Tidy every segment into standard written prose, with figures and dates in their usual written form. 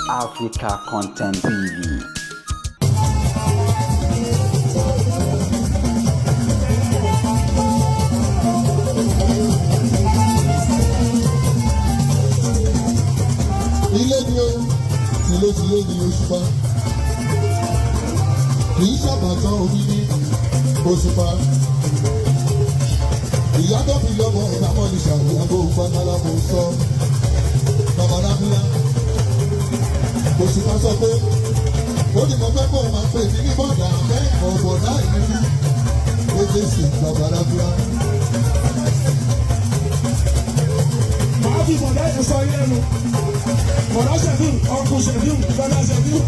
Africa Content TV. Ilé ni o, tìlétìlé ni Òṣùpá. Kì í ṣàbàtàn omi ní Òṣùpá. Ìyá tó fi lọ́mọ ìbámọ́ ní ṣàwùyàbò pátálá mo sọ. Babalábílá. Òṣùpá sọ pé ó ní mo fẹ́ kó o máa pè mí ní bọ̀dà mẹ́kọ̀ọ́ bọ̀dá ìlú. Ó dé sí babalábílá. Màá fi bọ̀dá yẹn sọ yẹn nu. Bọ̀dá Ṣẹ̀fíù, ọkùn Ṣẹ̀fíù, bọ̀dá Ṣẹ̀fíù.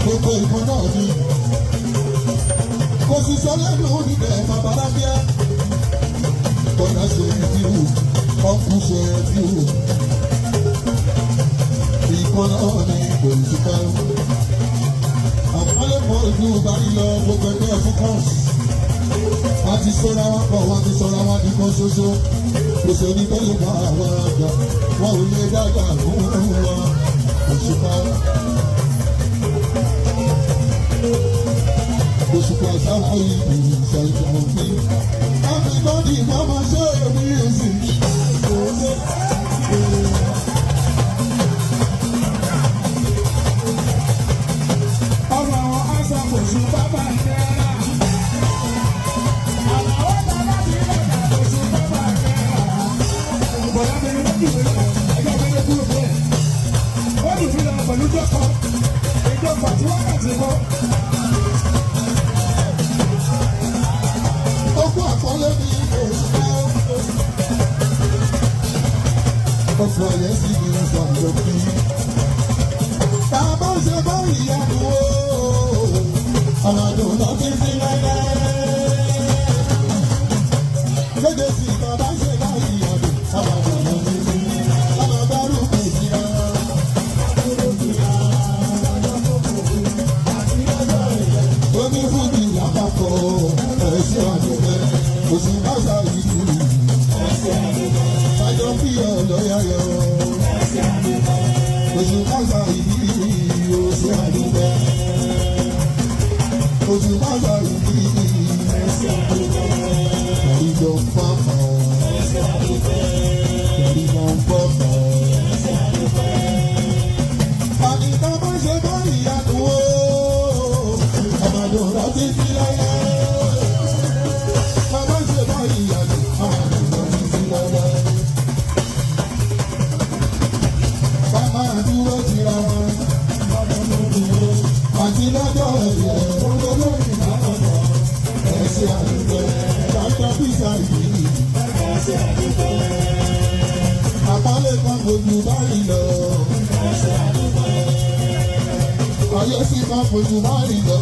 Gbogbo ìbọn náà ni kò sì sọ lẹ́nu níbẹ̀ babalábíà. Bọ́lá ṣe bíu, ọkùn ṣe bíu. Ìkan náà ni Òṣùpá. Àpọ́nlé mọ ojú báyìí lọ gbogbo ẹgbẹ́ fún kọ́ọ̀sì. Wọ́n ti sọ́ra wọn pọ̀, wọ́n ti sọ́ra wọn di kan ṣoṣo. Kò sẹ́ni tó lè bá àwọn àgbà. Wọ́n ò lè dàgbà fún wọn. Òṣùpá. Òṣùpá sáwọn ìlú ìṣàìsàn òfin. Everybody mama ṣe music. Ọmọ àwọn aṣọ kò sùn bábà náírà. Àlàó bàbá mi lọ́jà kò sùn bábà náírà. Bọ̀dá mi ní lójú mi lọ, ẹgbẹ́ mi ló kúrò bẹ́ẹ̀. Ó dùn mí lọ pẹ̀lú jọ́kọ̀. Ìjọba tí wákàtí kọ́. Ogún àpọ́nlé ní Òṣùpá. Ọ̀pọ̀ ẹ̀yẹ́ sì ní ìṣàlùyọ̀ bí. Bàbá ṣe bá ìyanu o, ọ̀làdùn lọ sí sí lẹ́lẹ́. Lédè sí bàbá ṣe bá ìyanu, ọ̀làdùn lọ sí sí. Bàbá bá rúkú síra. Onífúnni lápapọ̀ ẹ̀ṣẹ̀ àdúgbò, Òṣùpá ṣàyíkú. Fájọ́ bí ọlọ́yàyọ̀. Òṣùpá ṣàyíkú, oṣù àdúgbò. Òṣùpá ṣàyíkú, ìjọ pápá. Ìjọ pápá. Àníkà má ṣe bá ìyanu o, ọmọdé rántí sí láyé. Bàbá ṣe bá ìyanu, ọmọdé rántí sí láyé. Bàbá dúró tira wọn. Àti lọ́jọ́ ẹ̀yẹ, olórí ìbáraẹ̀kọ̀. Ẹ̀ṣẹ̀ àdúgbò, Dr. Peter yìí. Àpálẹ̀ kan fojú báyìí lọ. Ayé sì kan fojú báyìí lọ.